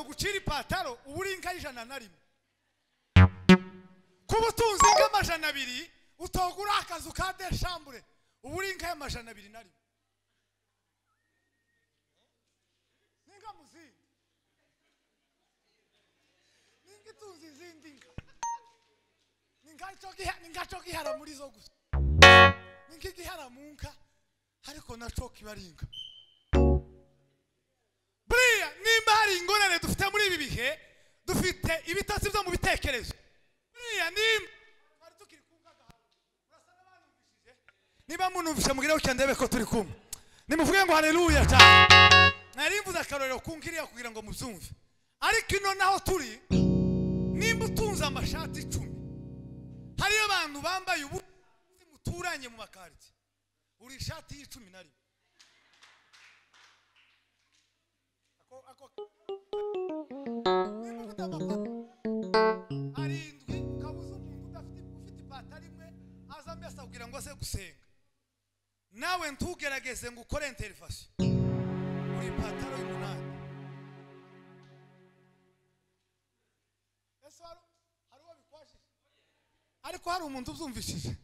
Batogucira ipataro uba uri inka y'101. Kuba utunze inka 200 utogura akazu ka deshambure uba uri inka y'201. Ninga muzindi ninga itunze izindi nka ninga gihara muri zo gusa ninga igihara mu nka ariko naco kiba ari inka. Buriya nimba hari ingorane dufite muri ibi bihe, dufite ibitotsi byo mu bitekerezo. Buriya nimba twari tukiri ku ngaha, urasa n'abanumvishije. Niba munumvise mugire gutya ndebe ko turi kumwe. Nimuvuge ngo haleluya cyane. Nari mvuze akarorero ku nkiriya kugira ngo mubyumve. Ariko ino naho turi, nimba utunze amashati 10, hariyo abantu bambaye ubu muturanye mu makariti, uri ishati y'11. Nimba ufite amapataro 7 ukabuza umuntu udafite ufite ipataro imwe aza mbese kugira ngo aze gusenga, nawe ntugerageze ngo ukore intervention, uri ipataro y'8. Ese hari uwo bikwashije? Ariko hari umuntu ubyumvishije?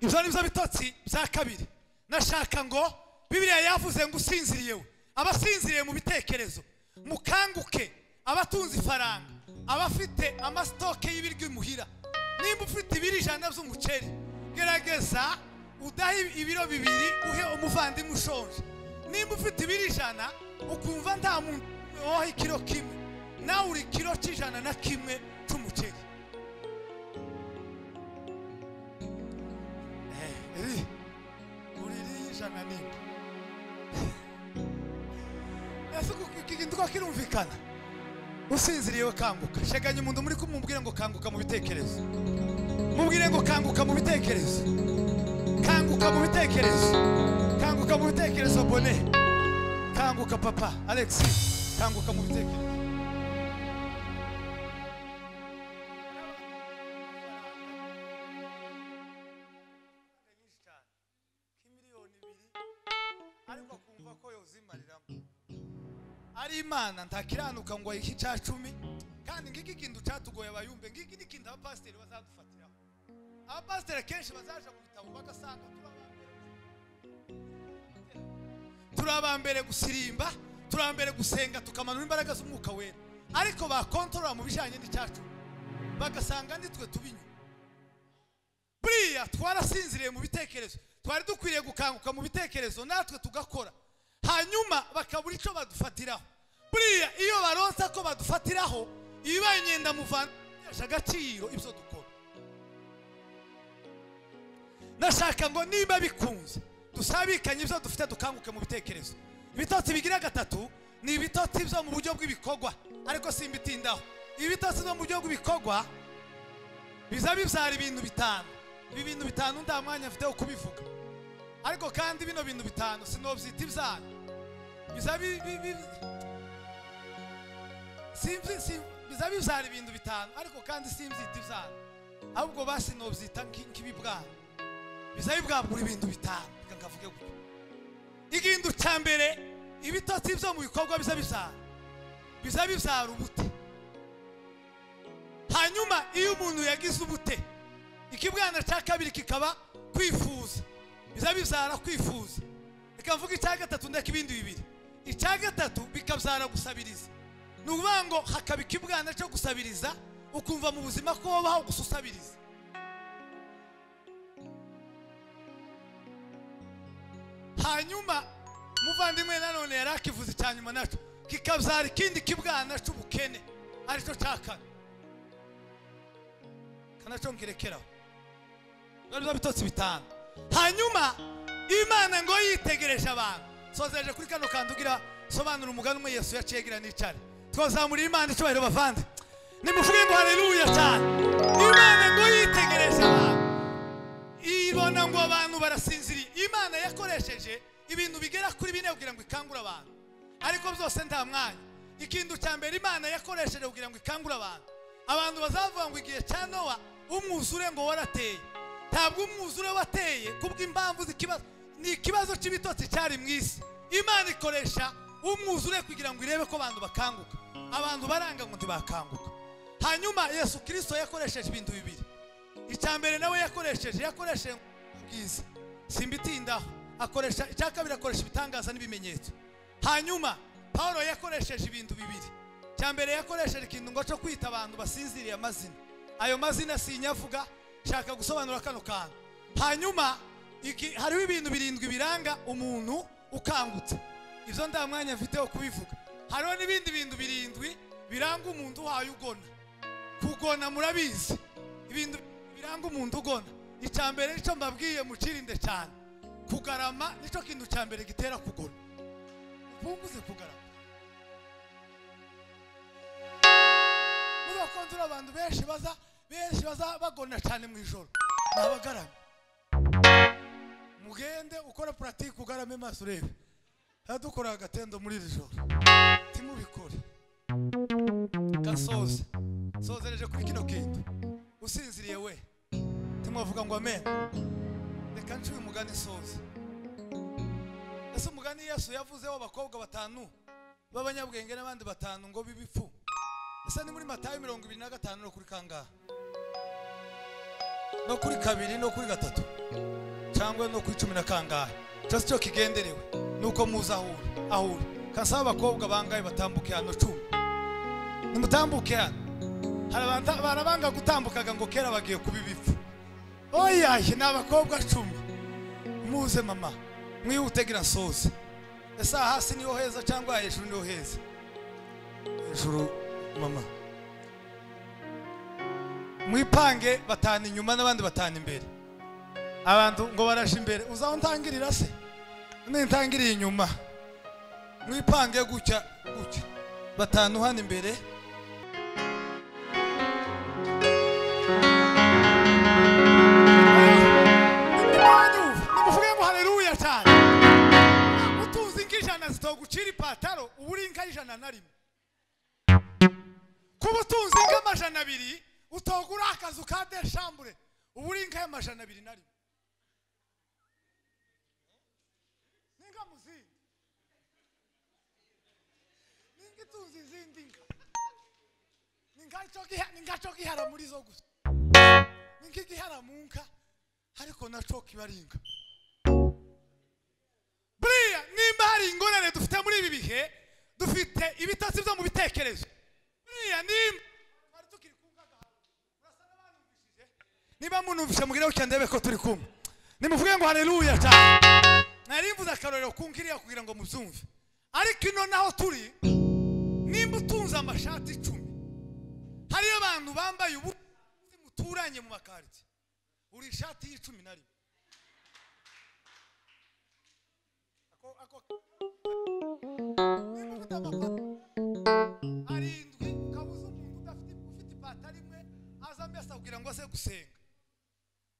Ibyo ni byo bitotsi bya kabiri. Nashaka ngo Bibiliya yavuze ngo usinziriye we, abasinziriye mu bitekerezo mukanguke, abatunze ifaranga, abafite amastoke y'ibiryo imuhira. Nimba ufite ibiro 100 by'umuceri, gerageza udahe ibiro 2 uhe umuvandimwe ushonje. Nimba ufite ibiro 100 ukumva nta muntu woha ikiro kimwe, nawe uri kiro 101 cy'umuceri. Uri 101. Ese ikintu ko kirumvikana? Usinziriye kanguka. Sheganya umuntu muri kumubwira ngo kanguka mu bitekerezo. Mubwire ngo kanguka mu bitekerezo. Kanguka mu bitekerezo. Kanguka mu bitekerezo Bone. Kanguka papa Alex. Kanguka mu bitekerezo. Miliyoni 2 ariko kumva ko yozimariramo. Ari Imana ntakiranuka ngo ayihe icya 10, kandi ngiki kintu cyatugoye abayumbe, ngiki ni kintu abapasiteri bazadufatiraho. Abapasiteri kenshi bazaje mu bitabo bagasanga turabambere gusirimba, turabambere gusenga, tukamanura imbaraga z'umwuka wera, ariko bakontorora mu bijanye n'icya 10 bagasanga nitwe tubinywa. Buriya twarasinziriye mu bitekerezo, twari dukwiriye gukanguka mu bitekerezo natwe tugakora, hanyuma bakabura icyo badufatiraho. Buriya iyo baronsa ko badufatiraho, iba inyenda muvanisha agaciro ibyo dukora. Nashaka ngo niba bikunze dusabikanye ibyo dufite dukanguke mu bitekerezo. Ibitotsi bigira gatatu ni ibitotsi byo mu buryo bw'ibikorwa, ariko simbitindaho. Ibitotsi byo mu buryo bw'ibikorwa biza bibyara ibintu 5. Ibi bintu 5 nta mwanya mfite wo kubivuga, ariko kandi bino bintu 5 sinobyita ibyana. Biza bibyara ibintu 5, ariko kandi simbyita ibyana, ahubwo basinobyita nk'ibibwana. Biza bibwabura ibintu 5. Reka nkavuge gutyo. Ikintu cya mbere, ibitotsi byo mu bikorwa biza bibyara ubute. Hanyuma iyo umuntu yagize ubute, ikibwana cya kabiri kikaba kwifuza. Biza bibyara kwifuza. Reka mvuge icya gatatu ndeka ibindi 2. Icya gatatu bikabyara gusabiriza. Ni ukuvuga ngo hakaba ikibwana cyo gusabiriza, ukumva mu buzima ko wabaho gususabiriza. Hanyuma muvandimwe nanone yarakivuze icyanyuma naco kikabyara ikindi kibwana cy'ubukene, aricyo cya kane. Kanaco nkirekeraho. Bari bitotsi 5. Hanyuma Imana ngo yitegereje abantu. Sozeje kuri kano kandugira sobanura umugani umwe Yesu yaciyegira n'icare. Twazamura Imana icyubahiro bavande. Nimuvuge ngo haleluya cyane. Imana ngo yitegereje abantu, ibona ngo abantu barasinziriye. Imana yakoresheje ibintu bigera kuri 4 kugira ngo ikangure abantu, ariko byose nta mwanya. Ikintu cya mbere Imana yakoresheje kugira ngo ikangure abantu, abantu bazavuga ngo igihe cya Nowa umwuzure ngo warateye. Ntabwo umwuzure wateye kubw'impamvu z'ikibazo, ni ikibazo cy'ibitotsi cyari mu isi. Imana ikoresha Umwuzure kugira ngo irebe ko abantu bakanguka. Abantu baranga ngo ntibakanguka. Hanyuma Yesu Kristo yakoresheje ibintu bibiri. Icya mbere nawe yakoresheje ubwiza. Simbitindaho. Akoresha icya kabiri, akoresha ibitangaza n'ibimenyetso. Hanyuma Paulo yakoresheje ibintu bibiri. Icya mbere yakoresheje ikintu ngo cyo kwita abantu basinziriye amazina. Ayo mazina sinyavuga, shaka gusobanura kano kantu. Hanyuma hariho ibintu birindwi biranga umuntu ukangutse. Ibyo nda mwanya mfite wo kubivuga. Hariho n'ibindi bintu birindwi biranga umuntu uhaye ugona. Kugona murabizi. Ibintu biranga umuntu ugona. Icya mbere nicyo mbabwiye mucirinde cyane. Kugarama nicyo kintu cya mbere gitera kugona. Upunguze kugarama. Muzakondura abantu benshi baza bagona cyane mu ijoro. Nabagarama. Mugende ukora pratique ugarame maso urebe. Hadukora agatendo muri iri joro. Timubikore. Gasoze. Sozereje kuri kino kintu. Usinziriye we. Timwavuga ngo amen. Reka ncuye umugani soze. Ese umugani Yesu yavuze w'abakobwa batanu b'abanyabwenge n'abandi batanu ngo bibipfu. Ese ni muri Matayo 25 no kuri kangahe? No kuri 2 no kuri 3 cyangwa no kuri 10 na kangahe? Cyose cyo kigenderewe nuko muza ahura. Kansaba abakobwa bangaye batambuke hano 10. Nimutambuke hano. Hari abantu barabanga gutambukaga ngo kera bagiye kuba ibipfu. Oya, ni abakobwa 10. Muze mama, mwihutegira nsoze. Ese hasi niho heza cyangwa hejuru niho heza? Hejuru mama. Mwipange batanu inyuma n'abandi batanu imbere. Abantu ngo baraje imbere, uzaho ntangirira se? Nintangiriye inyuma. Mwipange gutya gutya. Batanu hano imbere. Nimuvuge ngo haleluya cyane. Utuzi nk'ijana zitogucira ipataro, uburi inka ijana na rimwe. Kuba utunze inka 200 utogura akazu ka de chambre, uburi inka ya 201. Ninga muzindi. Ninga tunzi izindi nka. Ninga cyo gihara muri zo gusa. Ninga gihara mu nka ariko naco kibaringa. Buriya nimba hari ingorane dufite muri ibi bihe, dufite ibitotsi byo mu bitekerezo. Buriya nimba twari tukiri ku nka murasa n'abanumvishije. Niba munumvise mugire ucya ndebe ko turi kumwe. Nimuvuge ngo haleluya cyane. Nari mvuze akarorero kunkiriya kugira ngo mubyumve. Ariko ino naho turi, nimba utunze amashati 10, hariyo abantu bambaye ubu muturanye mu makarti. Uri ishati y'11. Ako nimba ufite amapataro arindwi ukabuza umuntu udafite ufite ipataro imwe aza mbese kugira ngo aze gusenga.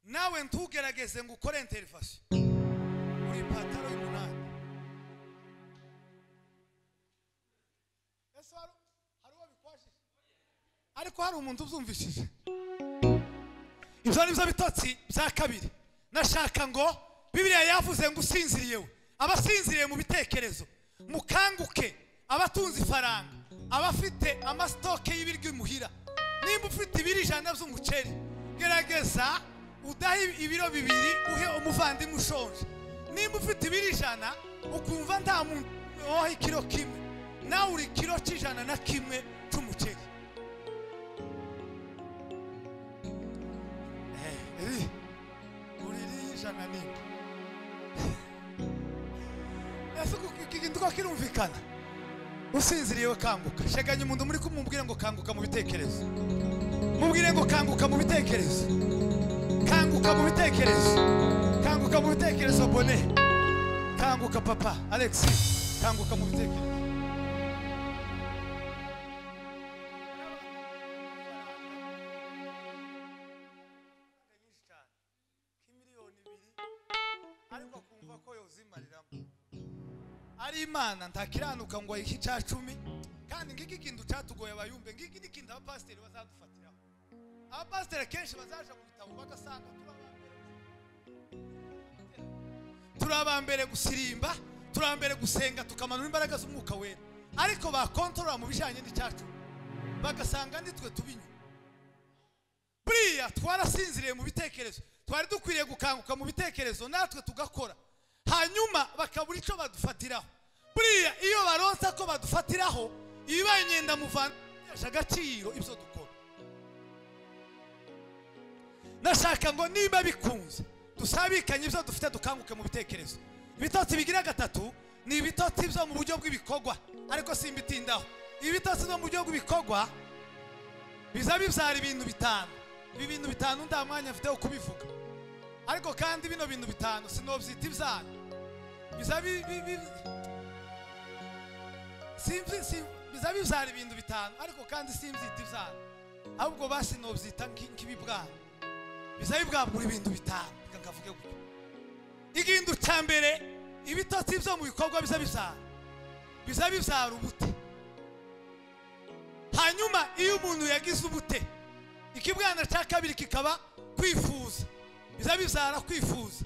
Nawe ntugerageze ngo ukore interfasi. Uri ipataro y'8. Ese hari uwo bikwashije? Ariko hari umuntu ubyumvishije. Ibyo ni byo bitotsi bya kabiri. Nashaka ngo Bibiliya yavuze ngo usinziriye we. Abasinziriye mu bitekerezo mukanguke. Abatunze ifaranga, abafite amastoke y'ibiryo imuhira. Nimba ufite ibiro 100 by'umuceri, gerageza udahe ibiro 2 uhe umuvandimwe ushonje. Nimba ufite ibiro 100 ukumva nta muntu woha ikiro kimwe, nawe uri kiro 101 cy'umuceri. Uri 101. Ese kukintu ko kirumvikana? Usinziriye we kanguka. Sheganya umuntu muri kumubwira ngo kanguka mu bitekerezo. Mubwire ngo kanguka mu bitekerezo. Kanguka mu bitekerezo. Kanguka mu bitekerezo bone. Kanguka papa Alex. Kanguka mu bitekerezo. Ariko kumva ko yozimariramo. Ari Imana ntakiranuka ngo ayihe icya 10 kandi ngiki kintu cyatugoye abayumbe, ngiki ni kintu abapasiteri bazadufatiraho. Abapasiteri kenshi bazaje mu bitabo bagasanga turabambere gusirimba, Turambere gusenga tukamanura imbaraga z'umwuka wera, ariko bakontorora mu bijanye n'icyacu bagasanga nitwe tubinywa. Buriya twarasinziriye mu bitekerezo, twari dukwiriye gukanguka mu bitekerezo natwe tugakora, hanyuma bakabura icyo badufatiraho. Buriya iyo baronsa ko badufatiraho ibanyenda muvanisha agaciro ibyo dukora. Nashaka ngo niba bikunze dusabikanye ibyo dufite dukanguke mu bitekerezo. Ibitotsi bigira gatatu ni ibitotsi byo mu buryo bw'ibikorwa, ariko simbitindaho. Ibitotsi byo mu buryo bw'ibikorwa biza bibyara ibintu bitanu. Ibi bintu bitanu nta mwanya mfite wo kubivuga, ariko kandi bino bintu bitanu sinobyita ibyaha. Biza bibyara ibintu bitanu, ariko kandi simbyita ibyaha, ahubwo basinobyita nk'ibibwana. Biza bibwabura ibintu bitanu, reka nkavuge gutyo. Ikintu cya mbere, ibitotsi byo mu bikorwa biza bibyara ubute. Hanyuma iyo umuntu yagize ubute, ikibwana cya kabiri kikaba kwifuza, biza bibyara kwifuza.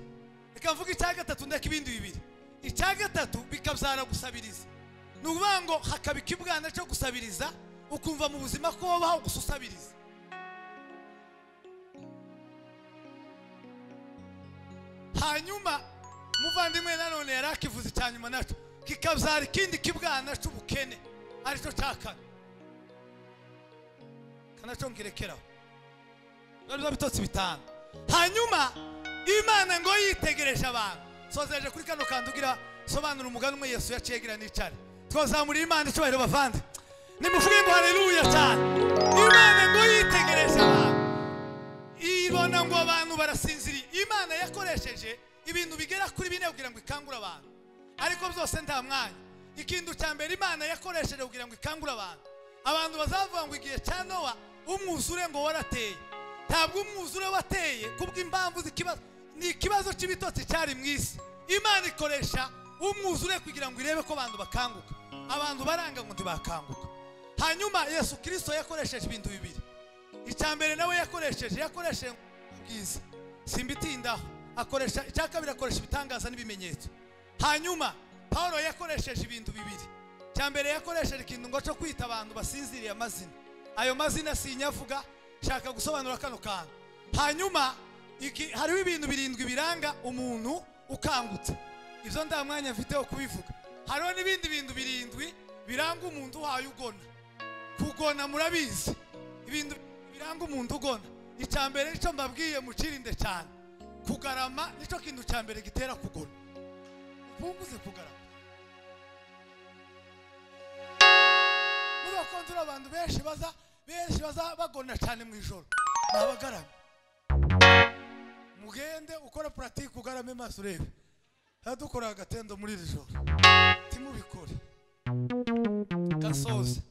Reka mvuge icya gatatu ndeka ibindi bibiri. Icya gatatu bikabyara gusabiriza. Ni ukuvuga ngo hakaba ikibwana cyo gusabiriza, ukumva mu buzima ko wabaho gusa usabiriza. Hanyuma muvandimwe nanone yarakivuze icya nyuma nacyo kikabyara ikindi kibwana cy'ubukene, aricyo cya kane. Kanacyo ngirekeraho. Bari bitotsi bitanu. Hanyuma Imana ngo yitegereje abantu. Sozeje kuri kano kantu ugira sobanura umugani umwe Yesu yaciye gira nicare. Twazamura Imana icyubahiro bavande. Nimuvuge ngo haleluya cyane. Imana ngo yitegereje abantu, ibona ngo abantu barasinziriye. Imana yakoresheje ibintu bigera kuri bine kugira ngo ikangure abantu, ariko byose nta mwanya. Ikintu cya mbere Imana yakoresheje kugira ngo ikangure abantu, abantu bazavuga ngo igihe cya Nowa umwuzure ngo warateye. Ntabwo umwuzure wateye kubw'impamvu z'ikibazo, ni ikibazo cy'ibitotsi cyari mu isi. Imana ikoresha umwuzure kugira ngo irebe ko abantu bakanguka. Abantu baranga ngo ntibakanguka. Hanyuma Yesu Kristo yakoresheje ibintu bibiri. Icya mbere nawe yakoresheje ubwiza, simbitindaho. Akoresha icya kabiri, akoresha ibitangaza n'ibimenyetso. Hanyuma Paulo yakoresheje ibintu bibiri. Icya mbere yakoresheje ikintu ngo cyo kwita abantu basinziriye amazina. Ayo mazina sinyavuga, shaka gusobanura kano kantu. Hanyuma hariho ibintu birindwi biranga umuntu ukangutse. Ibyo nta mwanya mfite wo kubivuga. Hariho n'ibindi bintu birindwi biranga umuntu uhaye ugona. Kugona murabizi, ibintu biranga umuntu ugona. Icya mbere nicyo mbabwiye mucirinde cyane. Kugarama nicyo kintu cya mbere gitera kugona. Upunguze kugarama. Muzakontora abantu benshi baza bagona cyane mu ijoro, nabagarama. Mugende ukora pratique ugarame maso urebe. Hadukora agatendo muri iri joro, timubikore. Gasoze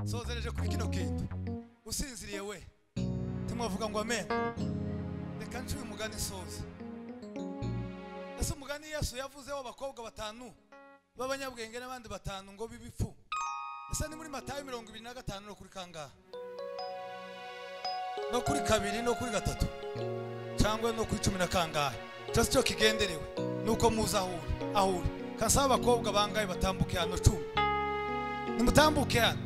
sozereje kuri kino kintu. Usinziriye we, timwavuga ngo amen. Reka ncuye umugani soze. Ese umugani Yesu yavuze w'abakobwa batanu b'abanyabwenge n'abandi batanu ngo bibipfu, ese ni muri Matayo 25 no kuri kangahe? No kuri kabiri no kuri gatatu cyangwa no kuri 10 na kangahe? Cyose cyo kigenderewe nuko muza ahure. Kansaba abakobwa bangaye batambuke hano 10. Nimutambuke hano.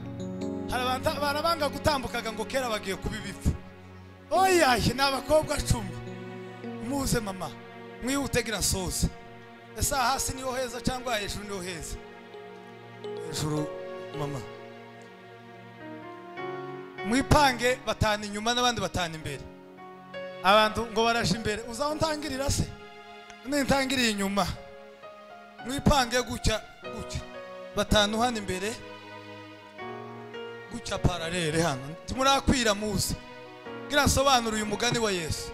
Hari abantu barabanga gutambukaga ngo kera bagiye kuba ibipfu. Oya, ni abakobwa 10. Muze mama, mwihute gira nsoze. Ese hasi niho heza cyangwa hejuru niho heza? Hejuru mama. Mwipange batanu inyuma n'abandi batanu imbere. Abantu ngo baraje imbere, uzaho ntangirira se? Nintangiriye inyuma. Mwipange gutya gutya. Batanu hano imbere, gutya paralele hano. Timurakwira muze. Ngira nsobanura uyu mugani wa Yesu.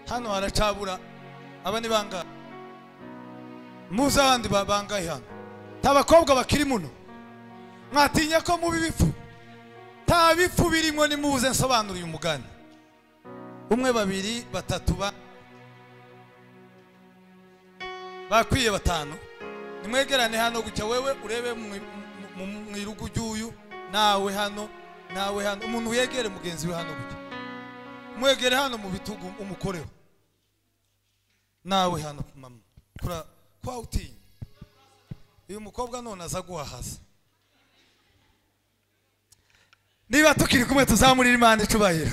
Hano haracabura aba ni banga. Muze abandi bangahe hano? Tabakobwa bakiri muno. Mwatinya ko mubi bipfu. Ta bipfu birimo ni muze nsobanura uyu mugani. Umwe, babiri, batatu, bakwiye batanu. Nimwegerane hano gutya, wewe urebe mu irugu ry'uyu, nawe hano, nawe hano. Umuntu yegere mugenzi we hano gutya. Mwegere hano mu bitugu umukoreho. Nawe hano mama. Kura kwa utinya. Uyu mukobwa none aza guhahaza. Niba tukiri kumwe tuzamurira Imana icubahiro.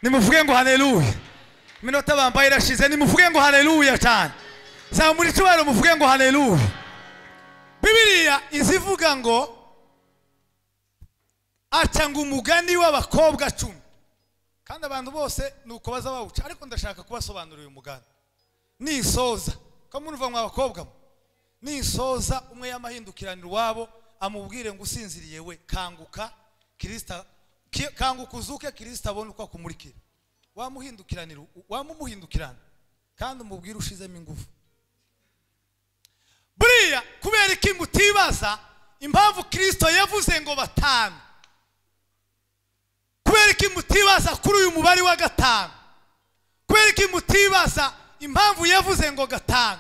Nimuvuge ngo haleluya. Iminota bambaye irashize, nimuvuge ngo haleluya cyane. Zamura icubahiro muvuge ngo haleluya. Bibiliya izivuga ngo aca ngo umugani w'abakobwa 10. Kandi abantu bose nuko baza bawuca, ariko ndashaka kubasobanurira uyu mugani. Nisoza ko muruva mwa bakobwa, nisoza umwe yamahindukiranira wabo amubwire ngo usinziriye we kanguka Kristo, kanguka uzuke Kristo abone uko akumurikira. Wamuhindukiranira, wamumuhindukirana kandi umubwire ushizemo ingufu. Buriya kubera iki mutibaza impamvu Kristo yavuze ngo 5? Kubera iki mutibaza kuri uyu mubare wa 5? Kubera iki mutibaza impamvu yavuze ngo 5?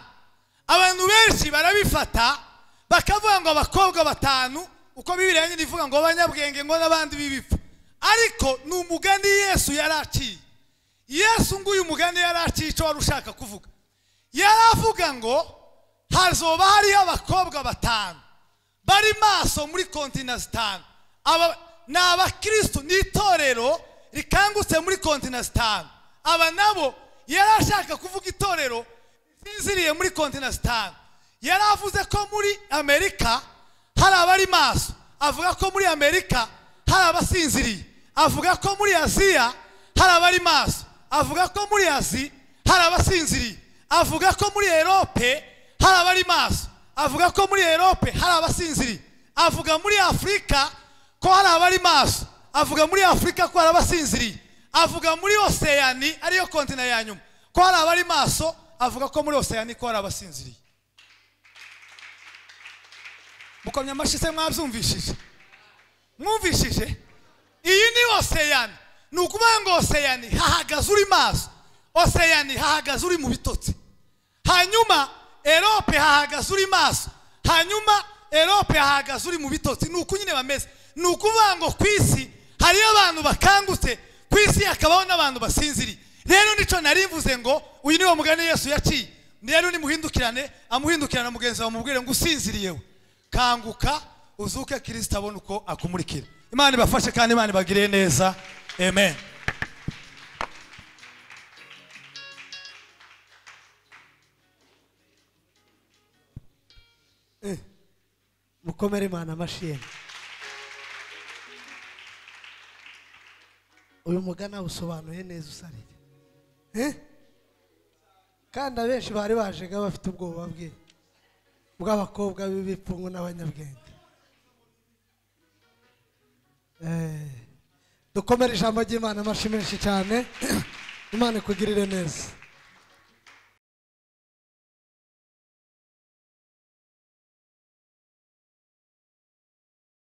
Abantu benshi barabifata bakavuga ngo abakobwa 5, uko Bibiliya nyine ivuga ngo abanyabwenge ngo n'abandi bibipfu. Ariko ni umugani Yesu yaraciye. Yesu nguyu mugani yaraciye icyo wari ushaka kuvuga. Yaravuga ngo hazoba hariho abakobwa 5 bari maso muri kontina 5. Aba ni abakristo, ni itorero rikangutse muri kontina 5. Aba nabo yarashaka kuvuga itorero risinziriye muri kontina 5. Yaravuze ko muri Amerika hari abari maso, avuga ko muri Amerika hari abasinziriye, avuga ko muri Aziya hari abari maso, avuga ko muri Aziya hari abasinziriye, avuga ko muri Europe hari abari maso, avuga ko muri Europe hari abasinziriye, avuga muri Afrika ko hari abari maso, avuga muri Afrika ko hari abasinziriye, avuga muri Oceani ariyo kontina ya nyuma ko hari abari maso, avuga ko muri Oceani ko hari abasinziriye. Mukomye amashyi se mwabyumvishije? Mwumvishije? Iyi ni Oceani. Ni ukuvuga ngo Oceani hahagaze uri maso, Oceani hahagaze uri mu bitotsi, hanyuma Europe hahagaze uri maso, hanyuma Europe hahagaze uri mu bitotsi. Ni uko nyine bameze. Ni ukuvuga ngo ku isi hariyo abantu bakangutse, ku isi hakabaho n'abantu basinziriye. Rero nico nari mvuze ngo uyu niwo mugani Yesu yaciye. Rero nimuhindukirane, amuhindukirana mugenzi wawe mubwire ngo usinziriye we kanguka uzuke Kristo abone uko akumurikira. Imana ibafashe kandi Imana ibagirire neza. Amen. Mukomere Imana amashyi. Uyu mugana usobanuye neza usarire. Kandi abenshi bari bajega bafite ubwoba bwe bw'abakobwa b'ibipfungu n'abanyabwenge. Dukomere ijambo ry'Imana amashyi menshi cyane. Imana ikugirire neza.